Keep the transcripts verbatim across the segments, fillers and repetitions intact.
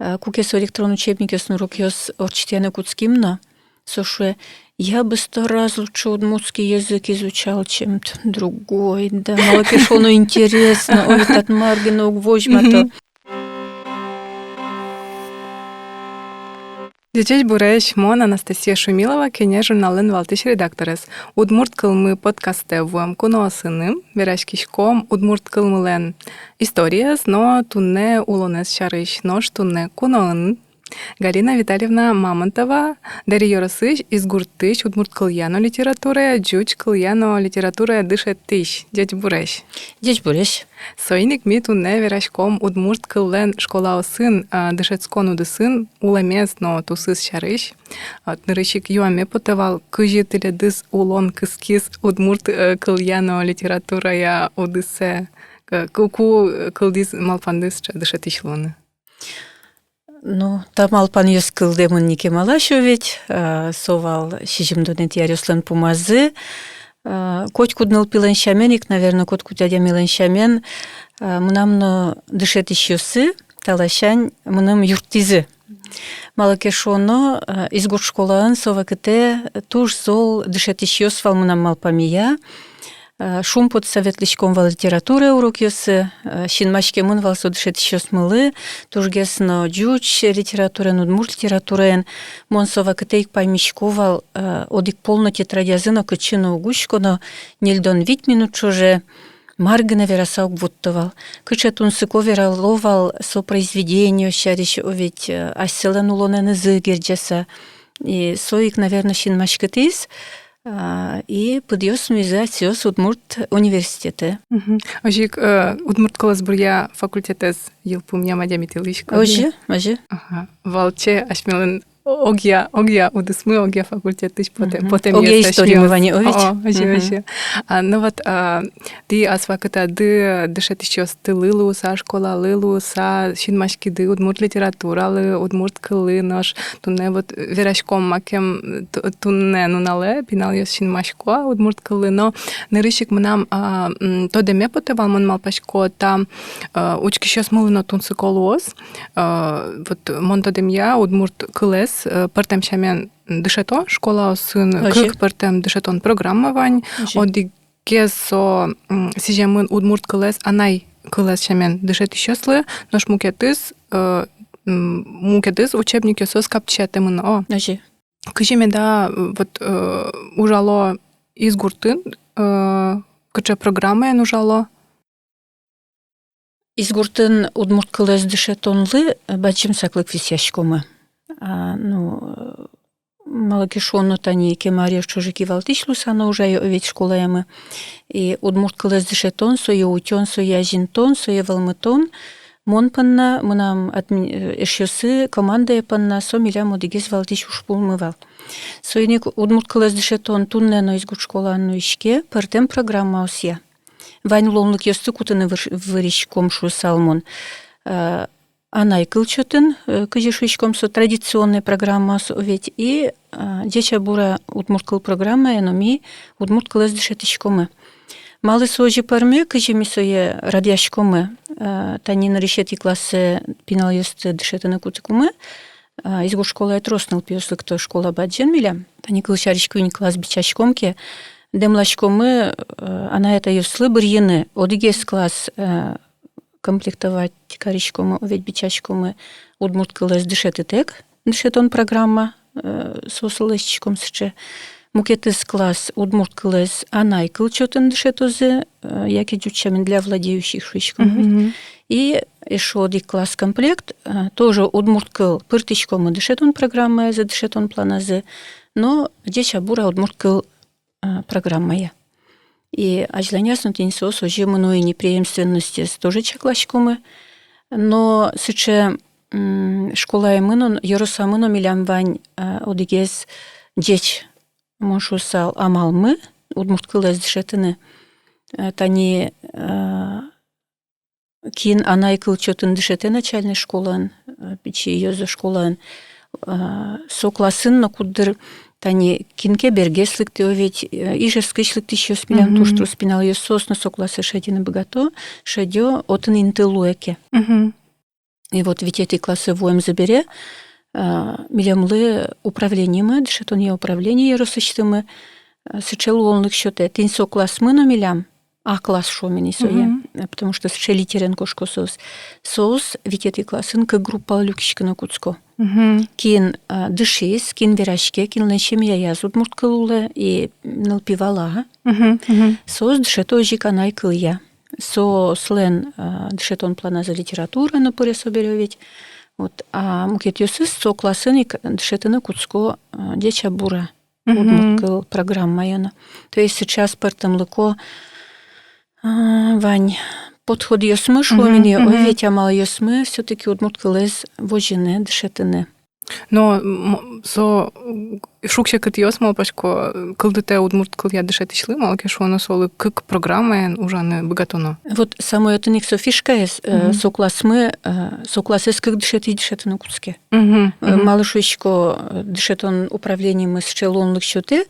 Э, куке со электрон учебникъёсын урокъёс ортчытъяны кутским но, со шуэ: «Я бы сто раз лучше удмуртский язык изучал, чем т-, другой, да». Малы ке шуоно, интересно, ой, татын мар гинэ уг возьмато. Мгм. Ӟечесь буресь, мон Анастасия Шумилова, «Кенеш» журналлэн валтӥсь редакторез. «Удмурт кылмы» подкастэ вуэм куноосыным вераськиськом удмурт кылмылэн историяз но туннэ улонэз сярысь. Нош туннэ куноын Галина Витальевна Мамонтова, Дэри ёросысь Изгуртысь удмурт кылъя но литературая, ӟуч кылъя но литературая дышетӥсь. Ӟеч буресь. Ӟеч буресь. Соин ик ми туннэ вераськом удмурт кыллэн школаосын, а, дышетскон удысын улэмез но тусыз сярысь. А, нырысь ик юаме потэ вал, кызьы тӥледыз улон кыскиз удмурт, э, кылъя но литературая удысэ, к-, ку, ку, э, кылдӥз малпанды сыӵе дышетӥсь луыны? Ну, та малпанъёс кылдэмын ни кемалась ведь, а, со вал сизьымдонэтӥ аръёслэн пумазы. А, котькуд нылпилэн сямен ик, наверно, котькуд адямилэн сямен, а, мынам но дышетӥсьёсы та ласянь мыным юрттӥзы. Малы ке шуоно, а, Изгурт школаын со вакытэ туж зол дышетӥсьёс вал мынам малпамея. Э, шумпотыса ветлӥськом вал литература урокъёсы, э, синмаськемын вал со дышетӥсьёсмылы, тужгес но ӟуч литератураен, удмурт литератураен. Мон со вакытэ ик паймисько вал, э, одӥг пол но тетрадязы но кытчы но уг учко но, ньыльдон вить минут ӵоже мар гинэ вераса уг вутто вал. Кыӵе тунсыко верало вал со произведениос сярысь, о ведь, э, асьсэлэн улонэнызы герӟаса. И со ик, наверно, синмаськытӥз, а, и пыдъёс нуизы асьсэос удмурт университетэ. Мгм. Озьы ик, э, удмурт кылосбуръя факультетэз йылпумъям адямитӥ луиськод. Озьы, озьы. Ага. Валче асьмелэн огъя, огъя удысмы, огъя факультетысь потэ-, мгм, потэмъёс. Огъя историмы вань, о ведь. О, озьы, мгм, озьы. А, ну вот, а, тӥ ас вакытады дышетӥсьёстылы луыса, школалы луыса, синмаськиды удмурт литературалы, удмурт кыллы, нош туннэ вот вераськом, макем ту-, туннэ нуналэ пиналъёс синмасько удмурт кыллы, но нырысь ик мынам, а, м, тодэме потэ вал, мон малпасько, та, а, учкисьёсмылы но тунсыко луоз, а, вот мон тодэмъя, удмурт кылэз, э, пӧртэм сямен дышето школаосын. Озьы. Кык пӧртэм дышетон программа вань. Озьы. Одӥг гес со, м, сӥземын удмурт кылэз анай кылэз сямен дышетӥсьёслы, нош мукетыз, э, м, мукетыз учебникъёсыз капчиятэмын, о. Озьы. Кызьы меда, э, вот, э, ужало Изгуртын, э, кыӵе программаен ужало? Изгуртын удмурт кылэз дышетонлы, э, бадӟым саклык висъяськомы. А, ну, э, малы ке шуоно, тани кема аръёс ӵоже кивалтӥсь луыса но ужай, о ведь, школаямы. И удмурт кылэз дышетон, сое утён, сое азинтон, сое вӧлмытон мон понна, мынам адми-, э, эшъёсы, командае понна со милям одӥгез валтӥсь ужпуммы вал. Соин ик удмурт кылэз дышетон туннэ но Изгурт школаын нуиське пӧртэм программаосъя. Вань луонлыкъёсты кутыны выж-, выриськом шуысал мон. Э, анай кыл чотын, э, кызьы шуиськом, со традиционной программаос, о ведь, и, э, «Ӟеч-а, бур-а, удмурт кыл» программая но ми удмурт кылэз дышетӥськомы. Малы со озьы пӧрме, кызьы ми сое радъяськомы? Э, тани нырысетӥ классэ пиналъёсты дышетыны кутыкумы, э, Изгурт школае трос нылпиос лыкто, школа бадӟым милям. Тани, кылсярысь, куинь класс бичаськом ке, дэмласькомы, э, анай-атайёслы быръыны, одӥгез класс, э, комплектовать кариськомы, о ведь, бичаськомы удмурт кылэз дышетытэк дышетон программа, э, соослы лэсьтӥськом сыӵе. Мукетыз класс удмурт кылэз анай кыл чотын дышетозы, э, яке ӟуч сямен для владеющих шуиськом. Мгм. И эшшо одӥг класс комплект, э, тоже удмурт кыл пыртӥськомы дышетон программаязы, дышетон планазы, но «Ӟеч-а, бур-а, удмурт кыл» э, программая. И азьланяз но тӥни соос озьы мыно ини, преемственностез тоже чакласькомы. Но сыӵе, м, школаямы но, ёросамы но милям вань, э, одӥгез ӟеч, мон шуысал, амалмы удмурт кылэз дышетыны. Э, тани, э, кин анай кыл чотын дышетэ начальной школаын, э, пичи ёзо школаын, э, со классын но куддыр тани кин ке Бергес лыктэ, о ведь, э, Ижевскысь лыктӥсьёс милям, мгм, туж трос пиналъёс, соос но со классэ шедьыны быгато, шедё, отын инты луэ ке. Мгм. И вот витетӥ классэ вуэмзы бере, а, милемлы управлениемы, дышетонъя управление ёросысьтымы, а, сыӵе луонлык сётэ: тӥни со классмы но милям, А класс шуом ини сое, э, потому что сыӵе литерен кошко соос. Соос витетӥ классын кык группалы люкиськыны кутско. Кин, а, дышиз, кин вераське, кинлэн семьяяз удмурт кыл улэ и нылпи вала. Соос дышето озьы ик анай кылъя. Соослэн, а, дышетон планазы литература но пыре со бере ведь. Вот, а мукетъёсыз со классын ик дышетыны кутско, а, «Ӟеч-а, бур-а» удмурт кыл программая но. То есть сыӵе аспӧртэмлыко, а, вань подходъёсмы, шуом ини, ой, ведь амалъёсмы всё-таки удмурт кылэз возьыны, дышетыны. Но, м, со, м, шуг-секытъёс, малпасько, кылдытэ удмурт кылъя дышетӥсьлы, малы ке шуоно солы кык программаен ужаны быгатоно. Вот самой отын ик со фишкаез, э, со классмы, э, со классэз кык дышетӥсь дышетыны кутске. Э, малы шуисько, э, дышетон управлениемы сыӵе луонлык сётэ,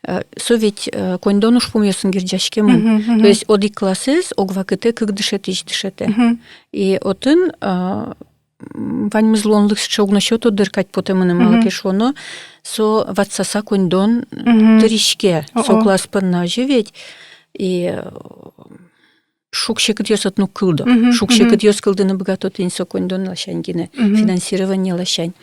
э, со ведь, э, коньдон ужпумъёсын герӟаськемын. То есть одӥг классэз ог вакытэ кык дышетӥсь дышетэ. И отын, э, м, ваньмыз луонлык сыӵе уг но сёто дыр, кадь потэ мыным, малы ке шуоно со ватсаса коньдон тыриське со класс понна, озьы ведь. И, э, шуг-секытъёс отын уг кылдо. Шуг-секытъёс кылдыны быгато тӥни со коньдон ласянь гинэ, финансирование ласянь.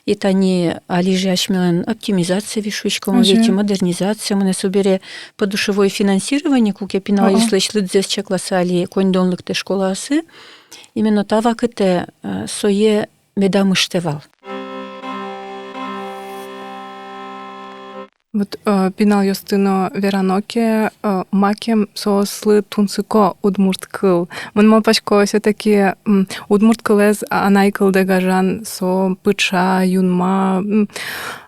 И тани али же асьмелэн оптимизация весь шуиськом, ведь, модернизация мынэ, собере подушевое финансирование, куке пиналъёслэсь лыдзэс чакласа али коньдон лыктэ школаосы. Именно та вакытэ, э, сое медам ыштэ вал. Вот, э, пиналъёсты но верано ке, э, макем соослы тунсыко удмурт кыл. Мон малпасько, всё-таки, м, удмурт кылэз а-, анай кылдэ гажан, со пыӵа, юнма, м,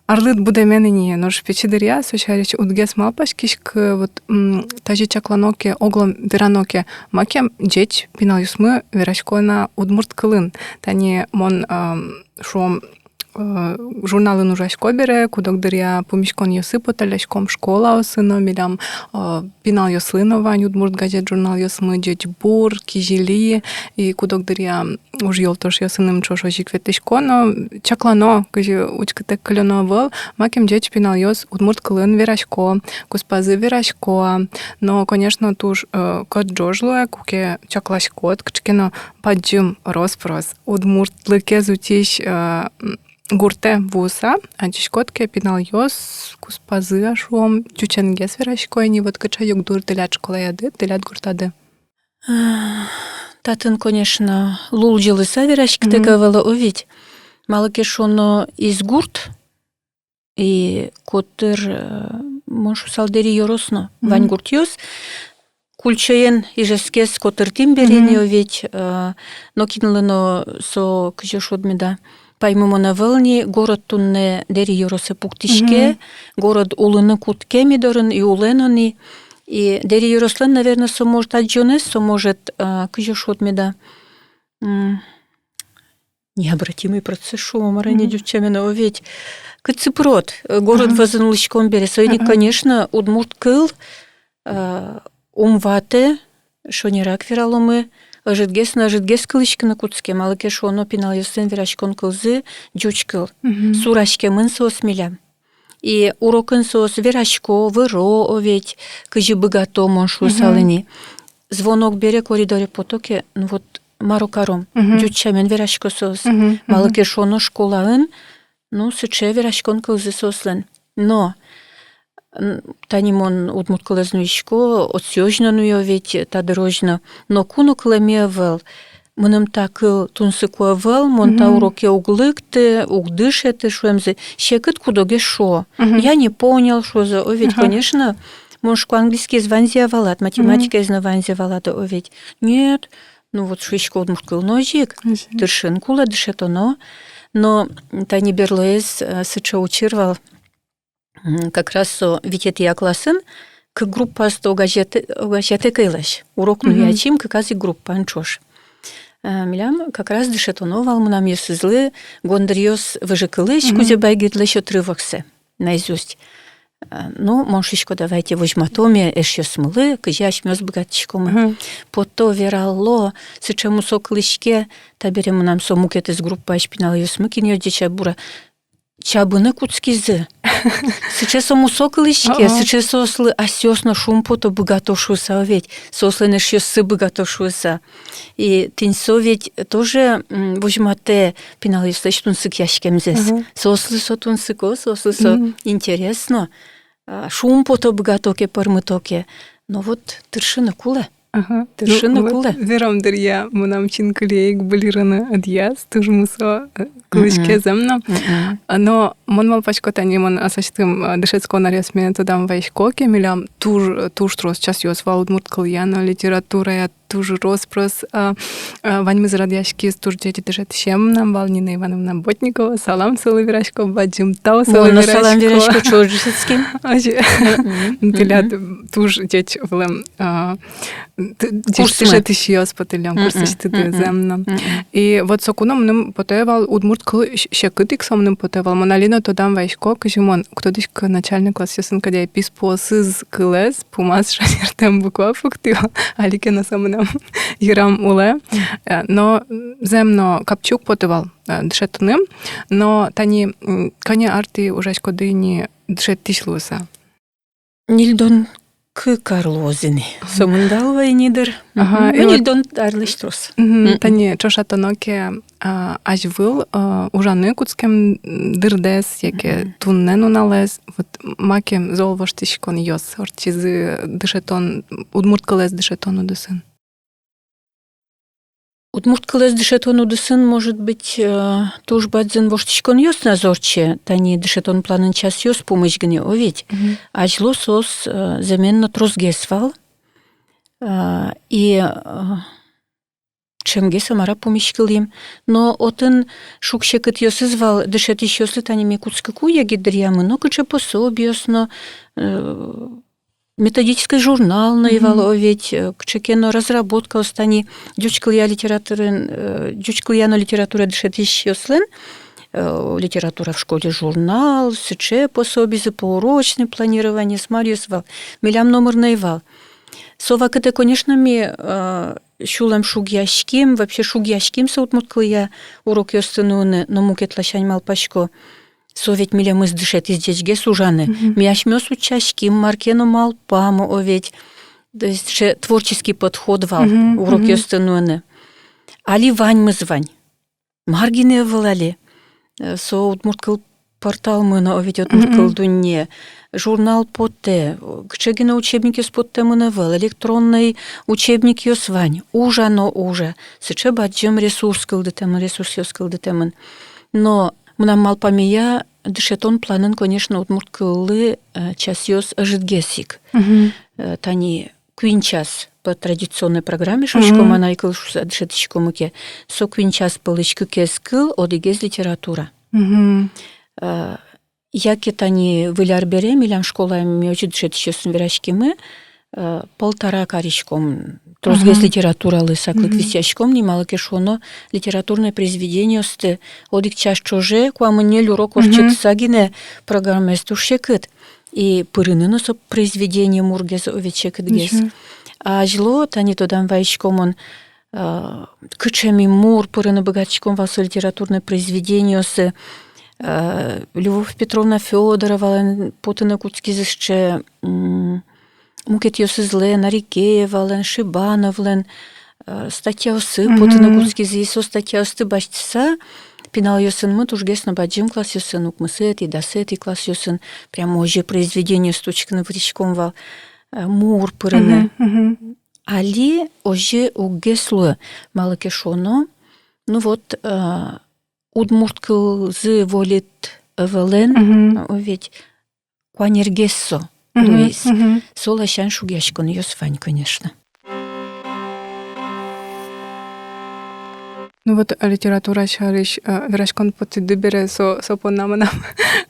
арлыд будэмен ини, нош пичи дыръя со сярысь уд гес малпаськиськы, вот, м, тазьы чаклано ке, оглом верано ке, макем ӟеч пиналъёсмы верасько на удмурт кылын. Тани мон, ам, шуом, э, журналын ужасько бере, куд-ог дыръя пумиськонъёсы поталляськом школаосы но, милям, э, пиналъёслы но вань удмурт газет-журналъёсмы, «Ӟечбур», «Кизили», и куд-ог дыръя ужъёлтошъёсыным ӵош озьы ик ветлӥсько но, чаклано, кызьы учкытэк кылёно ӧвӧл, макем ӟеч пиналъёс удмурт кылын верасько, куспазы верасько-а. Но, конечно, туж, э, кӧтӝож луэ, куке чакласькод, кыӵе ке но бадӟым рос-прос удмуртлыкез утись, э, м, гуртэ вуыса, адӟиськод ке, пиналъёс куспазы, а шуом, ӟученгес верасько ини. Вот кыӵе югдур тӥляд школаяды, тӥляд гуртады? Татын, конечно, лулӟылыса вераськытэк ӧвӧл, о ведь. Малы ке шуоно, Изгурт и котыр, э, мон шуысал, Дэри ёрос но, вань гуртъёс кульчоен Ижевскез котыртӥм бере ини, о ведь, э, нокинлы но со, кызьы шуод меда, паймымон ӧвӧл ни, город туннэ Дэри ёросэ пуктӥське, город улыны кутске ми дорын и улэ но ни. И Дэри ёрослэн, наверно, со, может, адӟонэз, со, может, э, кызьы шуод меда, м, необратимый процесс шуом-а, мар-а ни ӟуч сямен, о ведь. Кытчы пырод, э, город вӧзын улӥськом бере. Соин ик, конечно, удмурт кыл, э, ум ватэ, шонерак вераломы, ӧжытгес но ӧжытгес кылӥськыны кутске, малы ке шуоно, пиналъёслэн вераськон кылзы ӟуч кыл. Сураськемын соос милям. И урокын соос верасько, выро, о ведь, кызьы быгато, мон шуысал ини. Звонок бере, коридоре пото ке, ну вот, мар-о каром, ӟуч сямен верасько соос. Малы ке шуоно, школаын, ну, сыӵе вераськон кылзы соослэн. Но, м, тани мон удмурт кылэз нуисько, отчыозь но нуи, о ведь, та дырозь но. Ноку но кылэме ӧвӧл: мыным та кыл тунсыко ӧвӧл, мон та уроке уг лыкты, уг дышеты, шуэмзы. Секыт куд-огез шуо. «Я не понял», шуозы, о ведь, конечно. Мон шуисько: английскиез ваньзэ-а валад, математикаез но ваньзэ валад-а, о ведь. Нет. Ну вот, шуисько, удмурт кыл но озьы ик. Тыршыны кулэ, дышетоно. Но тани берлоез, э, сыӵе учыр вал. М, как раз со витетӥ А классын кык группаосты огазеяты-, огазеятэк ӧйлась. Урок нуи ачим кыказ ик группаын ӵош. Э, милям как раз дышетоно вал мынамъёсызлы «Гондыръёс» выжыкылысь Кузебай Гердлэсь отрывоксэ наизусть. А, ну, мон шуисько, давайте возьматоме эшъёсмылы, кызьы асьмеос быгатӥськомы. Мгм. Пото, верало, сыӵе мусо кылӥське, табере мынам со мукетыз группаысь пиналъёсмы, кинъёс ӟеч-а, бур-а, чабыны кутскизы. Сыӵе со мусо кылӥське, Ага. сыӵе соослы асьсэос но шумпото, быгато шуыса, ведь соослэн эшъёссы быгато шуыса. И тӥни со ведь тоже, м, возьматэ пиналъёслэсь тунсыкъяськемзэс. Ага. Соослы со тунсыко, соослы со Мгм. интересно. А, шумпото, быгато ке, пӧрмыто ке. Но вот тыршыны кулэ. Ага. Тыршыны Ну, вот кулэ. Верам дыръя, мынам синкылие ик быльырыны ӧдъяз, туж мусо, э, кылӥське Мгм. зэм но. Мгм. А, но мон малпасько, тани мон аслэсьтым, а, дышетскон аръёсме тодам вайисько ке, милям туж, туж трос часъёс вал удмурт кылъя но, литературая, туж рос-прос, а, а, ваньмыз радъяськиз, туж ӟеч дышетӥсем мынам вал, Нина Ивановна Ботникова, салам солы верасько, бадӟым тау солы Мон но салам верасько. верасько, ӵош дышетским. Озьы. Мгм. Тӥляд Мгм. туж ӟеч вылэм, а, т-, ӟеч Курсмы. дышетӥсьёс потылэм, Мгм. курсысьтыды Мгм. зэм но. Мгм. И вот соку но мыным потэ вал удмурт кыл, с-, секыт ик со мыным потэ вал. Мон али но тодам вайисько, кызьы мон, уг тодӥськы, начальной классъёсын кадь ай писпуосыз кылэз пумаз шонертэм буква пуктӥ вал. Али ке но со мынам йырам улэ. Э, но, м, зэм но капчи уг поты вал, э, дышетыны. Но тани, м, кӧня ар тӥ ужаськоды ини дышетӥсь луыса? Ньыльдон кык ар луоз ини. Мгм. Сомында луэ ини дыр. Ага, Мгм. и Ну, вот ньыльдон арлэсь трос. Мгм. Мгм. Тани ӵошатоно ке, а, азьвыл, а, ужаны кутскем дырдэс, яке Мгм. туннэ нуналэз, вот макем зол воштӥськонъёс ортчизы дышетон, удмурт кылэз дышетон удысын? Удмурт кылэз дышетон удысын, может быть, э, туж бадӟым воштӥськонъёс но ӧз ортче, тани дышетон планын часъёс пумысь гинэ, о ведь. Мгм. Азьло соос, э, зэмен но тросгес вал. А, и, э, ӵемгес-а, мар-а пумиськылӥм. Но отын шуг-секытъёсыз вал дышетӥсьёслы, тани ми кутскыку егит дыръямы, но кыӵе пособиос но, э, методической журнал но ӧй вал, Мгм. о ведь, э, кыӵе ке но разработкаос, тани ӟуч кылъя, литературын, э, ӟуч кылъя но литература дышетӥсьёслэн, э, «Литература в школе» журнал, сыӵе пособизы, поурочное планирование, маръёс вал. Милям номыр но ӧй вал. Со вакытэ, конечно, ми, э, сюлэм шугъяським, вообще шугъяським со удмурт кылъя урокъёсты нуыны, но мукет ласянь малпасько. Со ведь милемыз дышетӥз ӟечгес ужаны. Мгм. Ми асьмеос утчаським, мар ке но малпамы, о ведь. То есть сыӵе творческий подход вал Мгм, урокъёсты мгм. нуыны. Али ваньмыз вань. Мар гинэ ӧвӧл али. Э, со удмурт кыл порталмы но, о ведь, удмурт кыл Мгм. дунне. Журнал потэ, кыӵе гинэ учебникъёс поттэмын ӧвӧл, электронной учебникъёс вань. Ужа но ужа. Сыӵе бадӟым ресурс кылдытэмын, ресурсъёс кылдытэмын. Но мынам малпамея, дышетон планын, конечно, удмурт кыллы, э, часъёс ӧжытгес ик. Мгм. Э, тани куинь час по традиционной программе, шуиськом, Мгм. анай кыл шуыса дышетӥськомы ке, со куинь час пӧлысь кыкез кыл, одӥгез литература. Мгм. Э, яке тани выль ар бере милям школаын, ми озьы дышетӥсьёсын вераськимы, э, полтора кариськом, тросгес Мгм. литературалы саклык Мгм. висъяськом ни, малы ке шуоно литературной произведениосты одӥг час ӵоже куамын ньыль урок Мгм. ортчытыса гинэ программаез туж секыт. И пырыны но со произведение мургес, о ведь, секытгес. Ничего. А азьло, тани тодам вайисько мон, а, кыӵе ми мур пырыны быгатӥськом вал со литературной произведениосы, а, Любовь Петровна Фёдоровалэн потыны кутскизы сыӵе, м, мукетъёсызлэн, Арикеевалэн, Шибановлэн, э, статьяоссы Мгм. потыны кутскизы, и со статьяосты басьтыса, пиналъёсынмы тужгес но бадӟым классъёсын, укмысэтӥ, дасэтӥ классъёсын, прямо озьы произведениосты учкыны вырӥськом вал, э, мур пырыны. Мгм, мгм. Али озьы уггес луэ, малы ке шуоно, ну вот, э, удмурт кылзы волыт ӧвӧлэн, Мгм. о ведь, куанергес со Мгм, луиз. Мгм. Со ласянь шугъяськонъёс вань, конечно. Ну вот, э, литература сярысь, э, вераськон потӥды бере, со, со понна мынам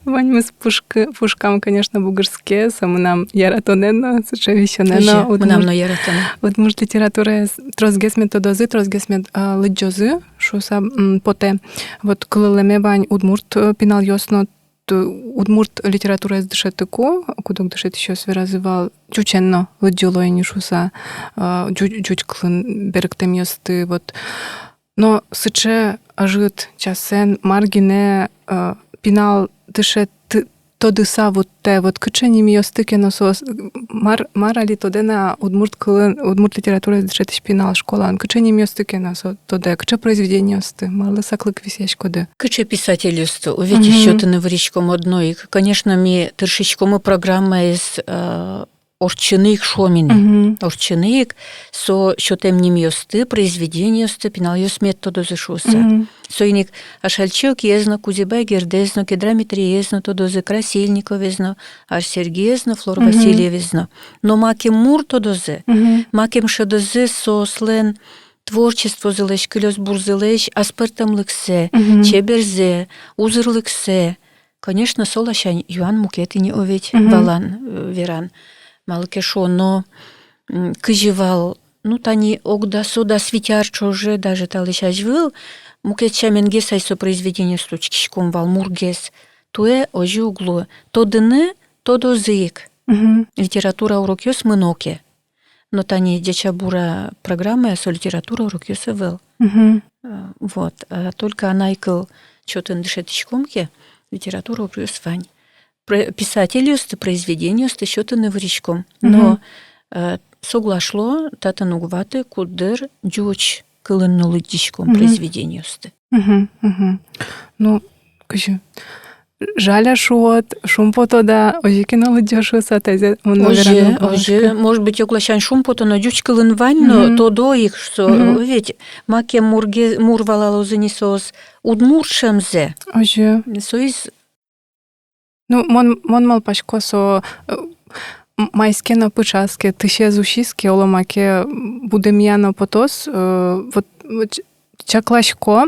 ваньмыз пушкы-, пушкам, конечно, бугырске, со мынам яратонэ но, сыӵе висёнэ но. Озьы, мынам но яратонэ. Удмурт литератураез тросгес мед тодозы, тросгес мед, э, лыдӟозы шуыса, м, потэ. Вот кылылэме вань удмурт, э, пиналъёс но, э, удмурт литератураез дышетыку, куд-ог дышетӥсьёс веразы вал, ӟучен но лыдӟыло ини шуыса, э, ӟу-, ӟуч кылын берыктэмъёсты, вот. Но сыӵе ӧжыт часэн мар гинэ, э, пинал дышет-, т-, тодыса вуттэ, вот кыӵе нимъёсты ке но соос, мар, мар али тодэ на удмурт кылын, удмурт литератураез дышетӥсь пинал школаын, кыӵе нимъёсты ке но со тодэ, кыӵе произведениосты, малы саклык висъяськоды? Кыӵе писательёсты, о ведь, мгм, сётыны выриськом одно ик. Конечно, ми тыршиськомы программаез, э, ортчыны ик, шуом ини. Мгм. Ортчыны ик, со сётэм нимъёсты, произведениосты пиналъёс мед тодозы шуыса. Мгм. Соин ик Ашальчи Окиез но, Кузебай Гердез но, Кедра Митреез но тодозы, Красильниковез но, Ар-Сергиез но, Флор, мгм, Васильевез но. Но макем мур тодозы, мгм, макем шӧдозы соослэн творчествозылэсь, кылёсбурзылэсь аспӧртэмлыксэ, мгм, чеберзэ, узырлыксэ. Конечно, со ласянь юан мукет ини, о ведь, мгм, валан, э, веран. Малы ке шуоно, м, кызьы вал, ну, тани ог дасо, дас вить ар ӵоже, даже талэсь азьвыл, мукет сяменгес ай со произведениосты учкиськом вал, мургес. Туэ озьы уг луы. Тодыны тодозы ик. Мгм. Литература урокъёс мыно ке. Но тани «Ӟеч-а, бур-а» программая со литература урокъёс ӧвӧл. Мгм. Э, вот. А только анай кыл чотын дышетӥськом ке, литература урокъёс вань. Про-, писательёсты, произведениосты сётыны выриськом. Но, мгм, э, соглаш луо, татын уг ваты, куддыр ӟуч кылын но лыдӟиськом, мгм, произведениосты. Мгм, мгм. Ну, кызьы, жаля шуод, шумпотод-а, озьы ке но лыдӟо шуыса, тазьы мон но вераны уг валаськы. Озьы, озьы, может быть, ог ласянь шумпото но, ӟуч кылын вань но, мгм, тодо ик со, мгм, ведь макем мурге-, мур валалозы ини соос удмурт сямзэ. Озьы. Соиз Ну, мон, мон малпасько, со, э, м-, маиз ке но пыӵаз ке, тысез усиз ке, оло маке, м, будэмъя но потоз, э, вот, вот ч-, чакласько,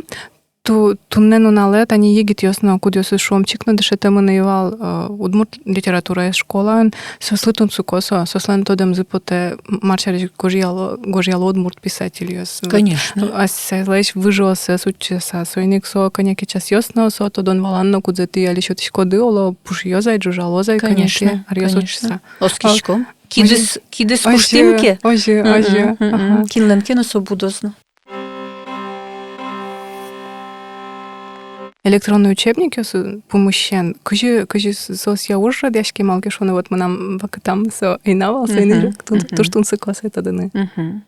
ту-, туннэ нуналэ тани егитъёс но, кудъёсыз, шуом, чик но дышетэмын ӧй вал, э, удмурт литератураез школаын, соослы тунсыко со, соослэн тодэмзы потэ, м-, мар сярысь гожъяло, гожъяло удмурт писательёс. Конечно. Асьсэлэсь выжыоссэс утчаса, соин ик со кӧня ке часъёс но, со тодон-валан но, кудзэ тӥ али сётӥськоды, оло, пушъёз ай, ӝужалоз ай, кӧня ке аръёс утчаса. Конечно, конечно. Оскиськом. Кидыс, кидыс куштӥм ке. Озьы, озьы, озьы. Мгм, мгм. Аха. Кинлэн ке но со будоз но. Электронный учебникъёс пумысен кызьы, кызьы с-, соосъя уж радъяське, малы ке шуоно, вот мынам вакытам со ӧй на вал, соин ик тун-, туж тунсыко сое тодыны. Мгм.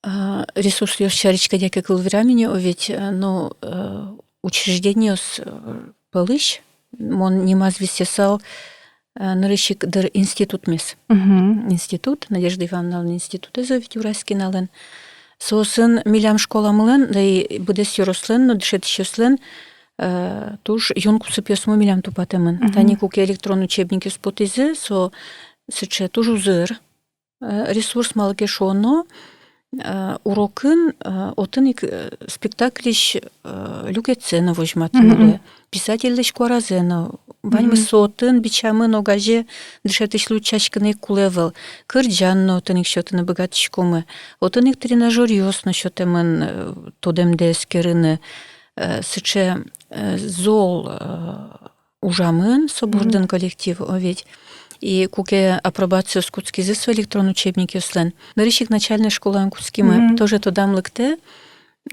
А, ресурсъёс сярысь кӧня ке кыл верам ини, о ведь, э, ну, э, учреждениос, э, пӧлысь, мон нимаз висъясал, э, нырысь ик, дыр, институтмес. Мгм. Институт, Надежда Ивановналэн институтэз, о ведь, Ураськиналэн. Соосын милям школамылэн, да и быдэс ёрослэн но дышетӥсьёслэн, э, туж юн кусыпъёсмы милям тупатэмын. Мгм. Тани куке электрон учебникъёс потӥзы, со сыӵе туж узыр, э, ресурс, малы ке шуоно, э, урокын, э, отын ик, э, спектакльысь, э, люкетсэ но возьматыны луэ. Мгм. Писательлэсь куаразэ но. Ваньмыз со отын бичамын, огазе дышетӥсьлы утчаськыны ик кулэ ӧвӧл. Кырӟан но отын ик сётыны быгатӥськомы. Отын ик тренажёръёс но сётэмын, э, тодэмдэ эскерыны, э, сыӵе, э, зол, э, ужамын со бордын коллектив, о ведь. И куке апробациос кутскизы со электрон учебникъёслэн, нырысь ик начальной школаын кутскимы, тоже тодам лыктэ,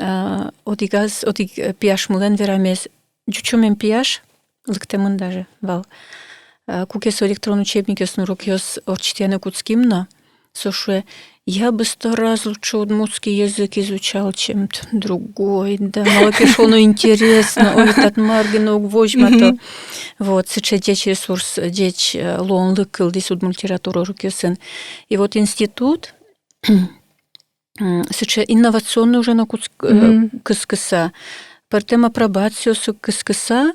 а, одӥгаз, одӥг, э, пияшмылэн верамез, ӟучомем пияш, лыктэмын даже вал. А, куке со электрон учебникъёсын урокъёс ортчытъяны кутским но, со шуэ: «Я бы сто раз лучше удмуртский язык изучал, чем т-, другой». Да, малы ке шуоно, интересно, ой, татын мар гинэ уг возьмато. Мгм. Вот, сыӵе ӟеч ресурс, ӟеч, э, луонлык кылдӥз удмурт литература урокъёсын. И вот институт, м, сыӵе инновационный уже но кутск-, э, кыскыса, пӧртэм апробациосы кыскыса,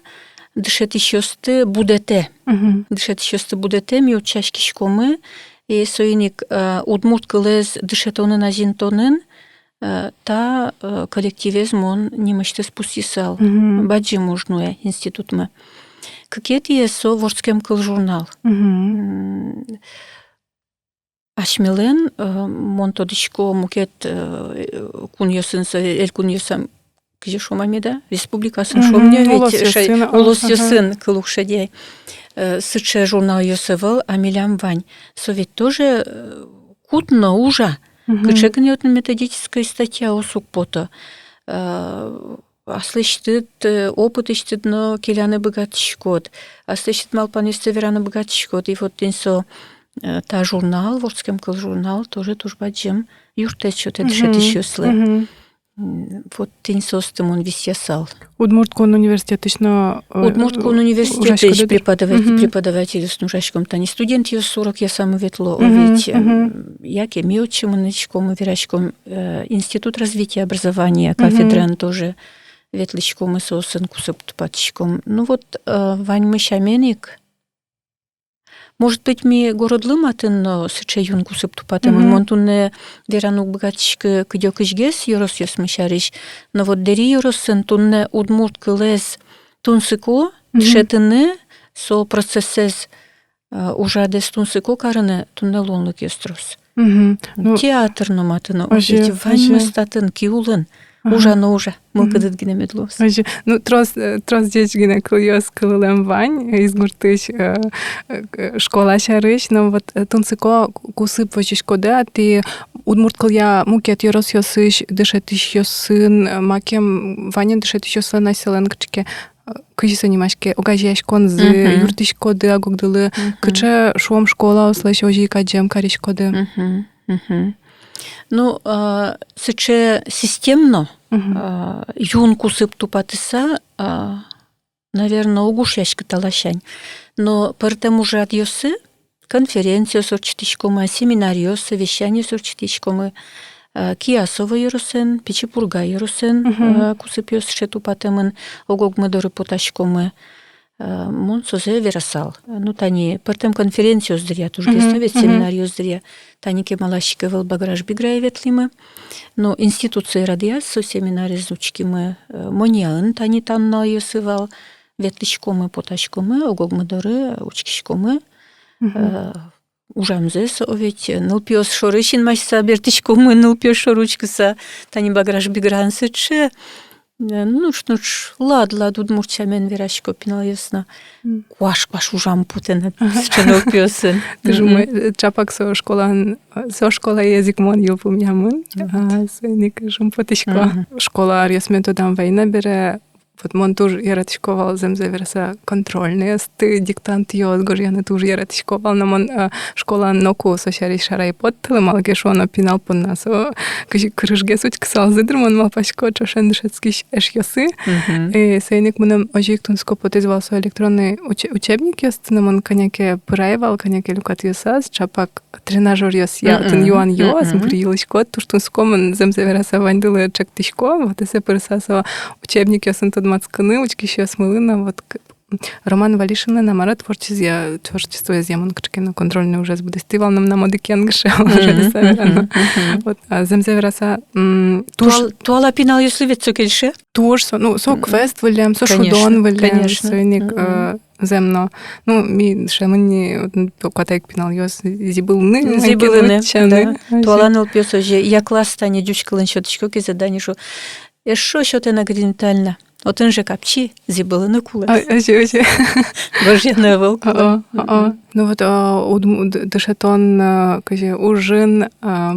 дышетӥсьёсты будэтэ. Мгм. Дышетӥсьёсты будэтэ, ми утчаськиськомы, и соин ик, э, удмурт кылэз дышетонын, азинтонын, э, та, э, коллективез мон нимысьтыз пусйысал. Мгм. Бадӟым уж нуэ институтмы. Кыкетӥез со «Вордскем кыл» журнал. Мгм. М, Асьмелэн, э, мон тодӥсько, мукет, э, кунъёсын со, элькунъёсын кызьы шуом-а меда, республикаосын, мгм, шуом-а, улосъёсын, улосъёсын, ага, улосъёсын кыл уг шедьы ай. Э, сыӵе журналъёс ӧвӧл, а милям вань. Со ведь тоже, э, кутно, ужа. Мгм. Кыӵе гинэ отын методической статьяос уг пото. Э, аслэсьтыд, э, опытысьтыд но келяны быгатӥськод. Аслэсьтыд малпанъёстэ вераны быгатӥськод. И вот тӥни со, э, та журнал, «Вордскем кыл» журнал, тоже туж бадӟым юрттэт сётэ, мгм, дышетӥсьёслы. Мгм. М, вот тӥни соосты мон висъясал. Удмурт кун университетысь но, э, Удмурт кун университетысь ужаськоды дыр? Преподаватель, мгм, преподавательёсын ужаськом. Тани студентъёс урокъясамы ветло, мгм, ведь, э, мгм, яке ми отчы мынӥськомы, вераськом, э, Институт развития образования, мгм, кафедраын тоже ветлӥськомы, соосын кусып тупатӥськом. Ну вот, э, ваньмы сямен ик, может быть, ми городлы матын но сыӵе юн кусып тупатэмын. Мгм. Мон туннэ вераны уг быгатӥськы кыдёкысьгес ёросъёсмы сярысь. Но вот Дэри ёросын туннэ удмурт кылэз тунсыко, мгм, дышетыны, со процессэз, э, ужрадэз тунсыко карыны туннэ луонлыкъёс трос. Мгм. Ну, театр но матын но, озьы, ведь ваньмыз, озьы, татын, ки улын. Ага. Ужа но ужа, мгм, мылкыдыд гинэ мед луоз. Озьы. Ну, трос, э, трос ӟеч гинэ кылъёс кылылэм вань, э, Изгуртысь, э, э, школа сярысь, но вот, э, тунсыко ку-, кусып возиськоды-а тӥ удмурт кылъя мукет ёросъёсысь дышетӥсьёсын, э, макем вань-а дышетӥсьёслэн асьсэлэн кыӵе ке, э, кызьы со нимаське, огазеяськонзы, мгм, юрттӥськоды-а ог-огдылы, мгм, кыӵе, шуом, школаослэсь озьы ик адӟем кариськоды? Мгм, мгм. Ну, а, сыӵе системно, мгм, а, юн кусып тупатыса, а, наверно, уг ушъяськы та ласянь. Но пӧртэм ужрадъёсы, конференциос ортчытӥськомы, семинаръёс, совещаниос ортчытӥськомы, э, Киясово ёросэн, Пичи Пурга ёросэн, мгм, э, кусыпъёс сыӵе тупатэмын, ог-огмы доры потаськомы. Э, мон созэ верасал. Ну, тани пӧртэм конференциос дыръя, тужгес но ведь, мгм, семинаръёс дыръя. Тани кемалась ик ӧвӧл Баграш-Биграе ветлӥмы. Но институт сое радъяз, со семинариез учкимы, э, Моньяын тани та нуналъёсы вал. Ветлӥськомы, потаськомы, ог-огмы доры учкиськомы. Мгм. Э, ужамзэ со ведь, э, нылпиос шоры синмаськыса бертӥськомы, нылпиос шоры учкыса, тани Баграш-Биграын сыӵе, э, нош, нош лад, лад удмурт сямен верасько пиналъёс но. Мгм. Куаш, куаш ужам потэ на, ага, сыӵе нылпиосын. Туж умой, мгм, э, чапак со школаын, э, со школаез ик мон йылпумъямын. Вот. А, соин ик шумпотӥсько. Мгм. Школа аръёсме тодам вайи на бере, вот мон туж яратӥсько вал, зэмзэ вераса, контрольнойёсты, диктантъёс гожъяны туж яратӥсько вал, но мон, э, школаын ноку со сярысь шара ӧй поттылы, малы ке шуоно, пинал понна со кызьы кырыжгес учкысалзы дыр, мон малпасько, ӵошен дышетскись эшъёсы. Мгм. Э, соин ик мыным озьы ик тунсыко потӥз вал со электронной уче-, учебникъёсты, но мон кӧня ке пырай вал, кӧня ке люкетъёсаз, чапак тренажёръёсъя, мгм, отын юанъёс, мгм, мукет йылӥськод, туж тунсыко, мон, зэмзэ вераса, ваньдылы ӵектӥсько, вот, эсэ пырыса со учебникъёсын тодматскыны, учкисьёсмылы но, вот, к-, Роман Валишинлэн а мар-а творчествоез-, творчествоез-а мон кыӵе ке но контрольной ужез быдэстӥ вал, но мынам одӥг янгыше, мгм, ужез верано. Мгм. Вот, а зэмзэ вераса, м, туж туал-, туала пиналъёслы ведь со кельше. Туж со, ну, со, мгм, квест вылэм, со, конечно, шудон вылэм, конечно, соин ик, мгм, э, зэм но. Ну, ми дышемын ни, вот, м, то катайк пиналъёс зӥбылыны, зӥбылыны, да. Туала нылпиос озьы, я класс тани ӟуч кылын сётӥсько ке задание, шуо, эшшо сётэ на гринтально. Отын же капчи, зӥбылыны кулэ. А, озьы, озьы. Гожъяны ӧвӧл кулэ. О, о, о. Мгм. Ну вот, а, удм-, д-, дышетон, а, кызьы ужын, а,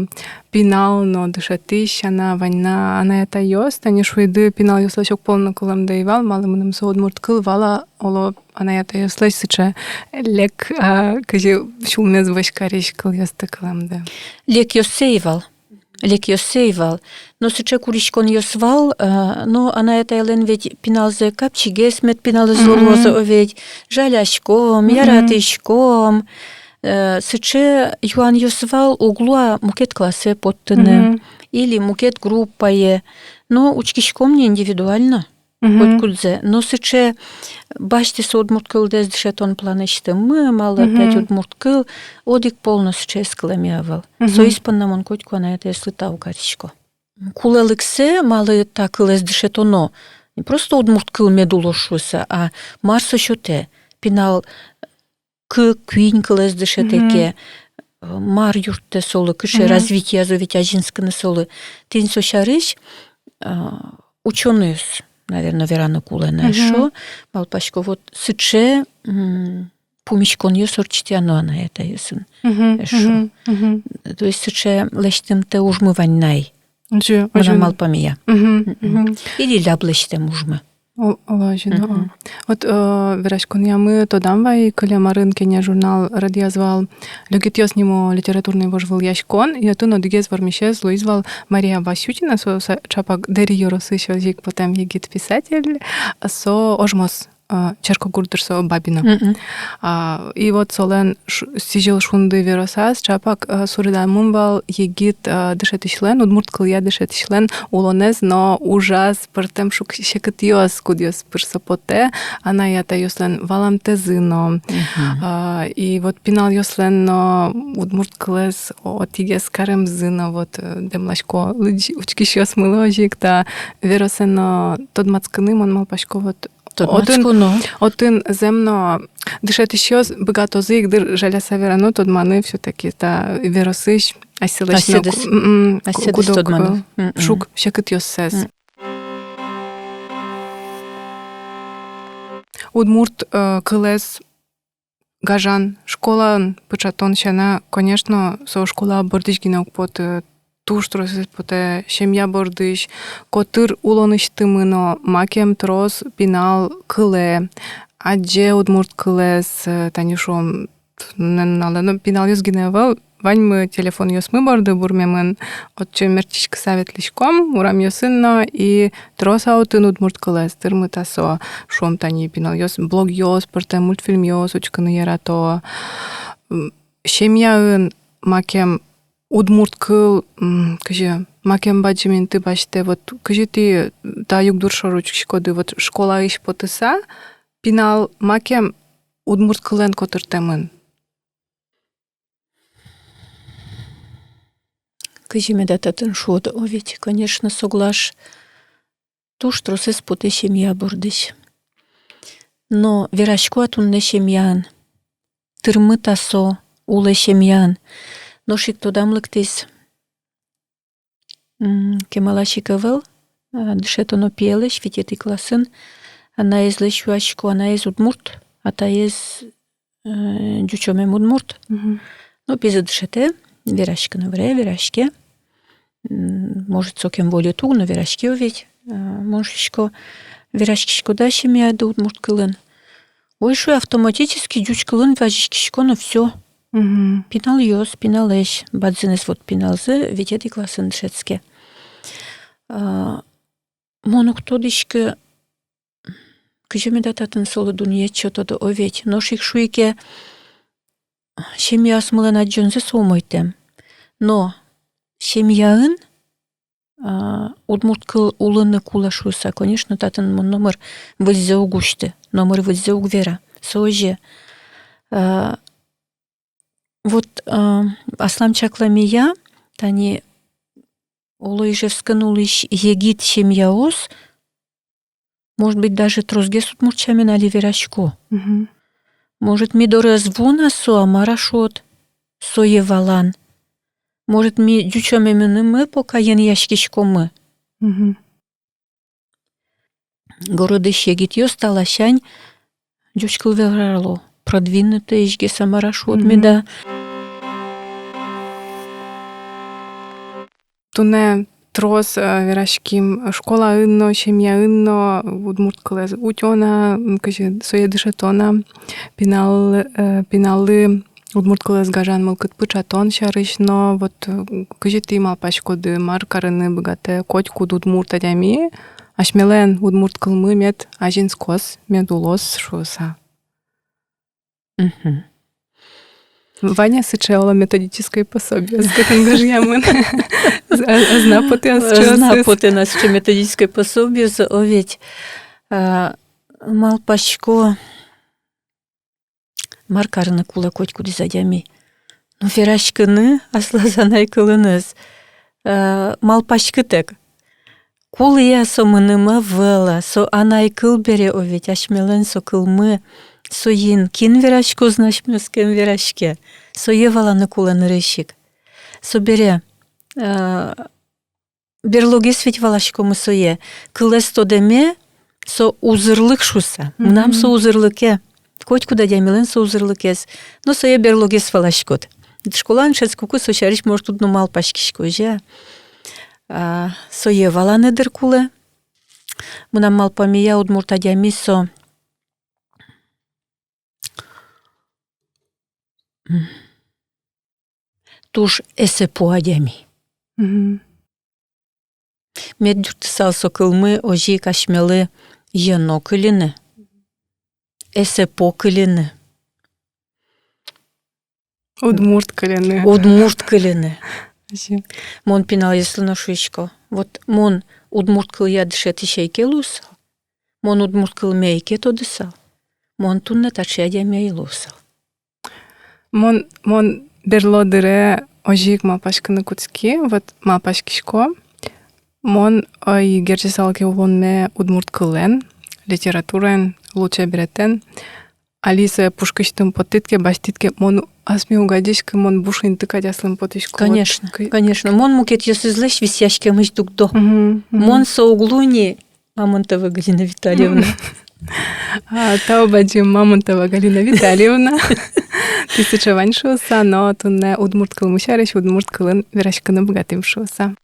пинал но дышетӥсь сяна вань на анай-атайёс, тани шуиды, пиналъёслэсь огпол но кылэмды ӧй вал, малы мыным со удмурт кыл вал-а, оло, анай-атайёслэсь сыӵе лек, а, кызьы сюлмез вӧсь карись кылъёсты кылэмды. Лекъёссэ ӧй вал. Лекъёссэ ӧй вал. Но сыӵе куриськонъёс вал, а, но анай-атайлэн ведь пиналзэ капчигес мед пиналэз, мгм, луоз, о ведь, жаляськом, мгм, яратӥськом. Э, сыӵе юанъёс вал, уг луы-а мукет классэ поттыны, мгм, или мукет группае. Но учкиськом ни индивидуально. Мгм. Котькудзэ. Но сыӵе басьтэ со удмурт кылдэс дышетон планысьтымы, малы, мгм, опять удмурт кыл, одӥг пол но сыӵеез кылэме ӧвӧл. Мгм. Соиз понна мон котьку анай-атайёслы тау карисько. Кулэлыксэ, малы та кылэз дышетоно, не просто удмурт кыл мед улоз шуыса, а мар со сётэ, пинал кык, куинь кылэз дышетэ ке, мгм, э, мар юрттэ солы, кыӵе, мгм, развитиез ведь азинскыны солы. Тӥни со сярысь, а, учёнойёс, наверно, вераны кулэ на эшшо. Малпасько, вот сыӵе пумиськонъёс ортчытъяно анай-атайёсын эшшо. То есть сыӵе лэсьтымтэ ужмы вань на ай. Мынам малпамея. Или ляб лэсьтэм ужмы. Оло озьы но. Вот вераськонъямы тодам вай, кылем арын «Кенеш» журнал радъяз вал «Люкетъёс» нимо литературной вожвылъяськон, и отын одӥгез вормисез луиз вал Мария Васютина, со ӵапак Дэри ёросысь озьы ик потэм егит писатель, со ожмос, черкогурт дыр со, Бабино. И вот солэн сӥзьыл шунды веросаз ӵапак суредамын вал егит дышетӥсьлэн, удмурт кылъя дышетӥсьлэн улонэз но ужаз пӧртэм шуг-секытъёс, кудъёс пыр со потэ, анай-атайёслэн валамтэзы но. И вот пиналъёслэн но удмурт кылэз отӥгес каремзы но, вот дэмласько лыдӟи-, учкисьёсмылы озьы ик та веросэ но тодматскыны, мон малпасько, вот. Тодматсконо. Отын, отын зэм но дышетӥсьёс быгатозы ик дыр, жаляса верано, тодманы всё-таки та веросысь асьсэлэсь но ку-, асьсэдэс, асьсэдэс куд-ог тодманы шуг-секытъёссэс. Удмурт кылэз гажан школаын пыӵатон сяна, конечно, со школа бордысь гинэ уг поты, туж тросэз потэ семья бордысь, котыр улонысьтымы но макем трос пинал кылэ, адӟе удмурт кылэз, тани шуом, нуналэ но пиналъёс гинэ ӧвӧл, ваньмы телефонъёсмы борды бурмемын, отчы мертчиськыса ветлӥськом урамъёсын но, и трос-а отын удмурт кылэз, тырмыт-а со, шуом, тани пиналъёс блогъёс пыртэ, мультфильмъёс учкыны ярато. Семьяын макем удмурт кыл, кызьы, макем бадӟым инты басьтэ, вот кызьы тӥ та югдур шоры учкиськоды, вот школаысь потыса, пинал макем удмурт кылэн котыртэмын? Кызьы меда татын шуод, о ведь, конечно, соглаш, туж тросэз потэ семья бордысь. Но верасько-а туннэ семьяын? Тырмыт-а со улэ семьяын? Нош ик тодам лыктӥз, кемалась ик ӧвӧл дышетоно пиелэсь, витетӥ классын, анаезлэсь юасько, анаез удмурт, атаез ӟучомем удмурт. Но пизэ дышетэ, вераськыны выре, вераське. Может, сокем вольыт уг, но вераське ведь. Мон шуисько, вераськиськод-а семьяды удмурт кылын? Ой, шуэ, автоматически ӟуч кылын вазиськисько но всё. Пиналъёс, пиналэсь, бадӟымез вот пиналзы витетӥ классын дышетске. Мон уг тодӥськы, кызьы меда татын солы дунъет сётоды, о ведь. Нош ик шуи ке, семьяосмылэн адӟонзы со умойтэм. Но семьяын удмурт кыл улыны кулэ шуыса, конечно, татын мон номыр выльзэ уг усьты, номыр выльзэ уг вера. Со озьы. Вот аслам чакламея, тани оло Ижевскын улӥсь егит семьяос, может быть, даже тросгес удмурт сямен али верасько. Может, ми доры ӧз вуы на со, а мар-а шуод, сое валан? Может, ми ӟучомемынымы пока енъяськиськомы? Городысь егитъёс та ласянь ӟуч кыл верало продвинутоесь гес, а мар-а шуод меда. Туннэ трос вераським школаын но, семьяын но удмурт кылэз утён-а, кызьы сое дышетон-а, пинал, пиналлы удмурт кылэз гажан мылкыд пыӵатон сярысь но. Вот кызьы тӥ малпаськоды, мар карыны быгатэ котькуд удмурт адями, асьмелэн удмурт кылмы мед азинскоз, мед улоз шуыса? Вань-а сыӵе, оло, методической пособиос, кытын гожъямын? Ӧз на потэ на сыӵе, ӧз на потэ на сыӵе методической пособиос, о ведь. Малпасько, мар карыны кулэ котькудӥз адями? Ну, вераськыны аслаз анай кылыныз. Малпаськытэк, кулэ-а со мыным, ӧвӧл-а, со анай кыл бере, о ведь, асьмелэн со кылмы, соин кин вераськоз но асьмеоскем вераське, сое валаны кулэ нырысь ик. Собере берлогес ведь валаськомы сое. Кылэз тодэме со узырлык шуыса. Мгм. Мынам со узырлыке. Котькуд адямилэн со узырлыкез. Но сое берлогес валаськод. Школаын дышетскыку со сярысь, может, уд но малпаськиськы, озьы-а? А, сое валаны дыр кулэ. Мынам малпамея, удмурт адями со туж эсэпо адями. Мгм. Мед юрттысал со кылмы озьы ик асьмелы йӧно кыльыны, эсэпо кыльыны. Удмурт кыльыны. Удмурт кыльыны. Озьы. Мон пиналъёслы но шуисько. Вот мон удмурт кылъя дышетӥсь ӧй ке луысал, мон удмурт кылме ӧй ке тодысал, мон туннэ таӵе адями ӧй луысал. Мон, мон берло дыре озьы ик малпаськыны кутски, вот малпаськисько, мон ӧй герӟысал ке улонме удмурт кылэн, литератураен, лулчеберетэн, али сое пушкысьтым поттӥд ке, басьтӥд ке, мон асме уг адӟиськы, мон буш инты кадь аслым потӥсько. Конечно, вот кы-, конечно. Мон мукетъёсызлэсь висъяськемысь дугдо. Мгм, мгм. Мон со уг луы ни, Мамонтова Галина Витальевна. А, тау бадӟым, Мамонтова Галина Витальевна. Тӥ сыӵе вань шуыса, но туннэ удмурт кылмы сярысь, удмурт кылын вераськыны быгатӥм шуыса.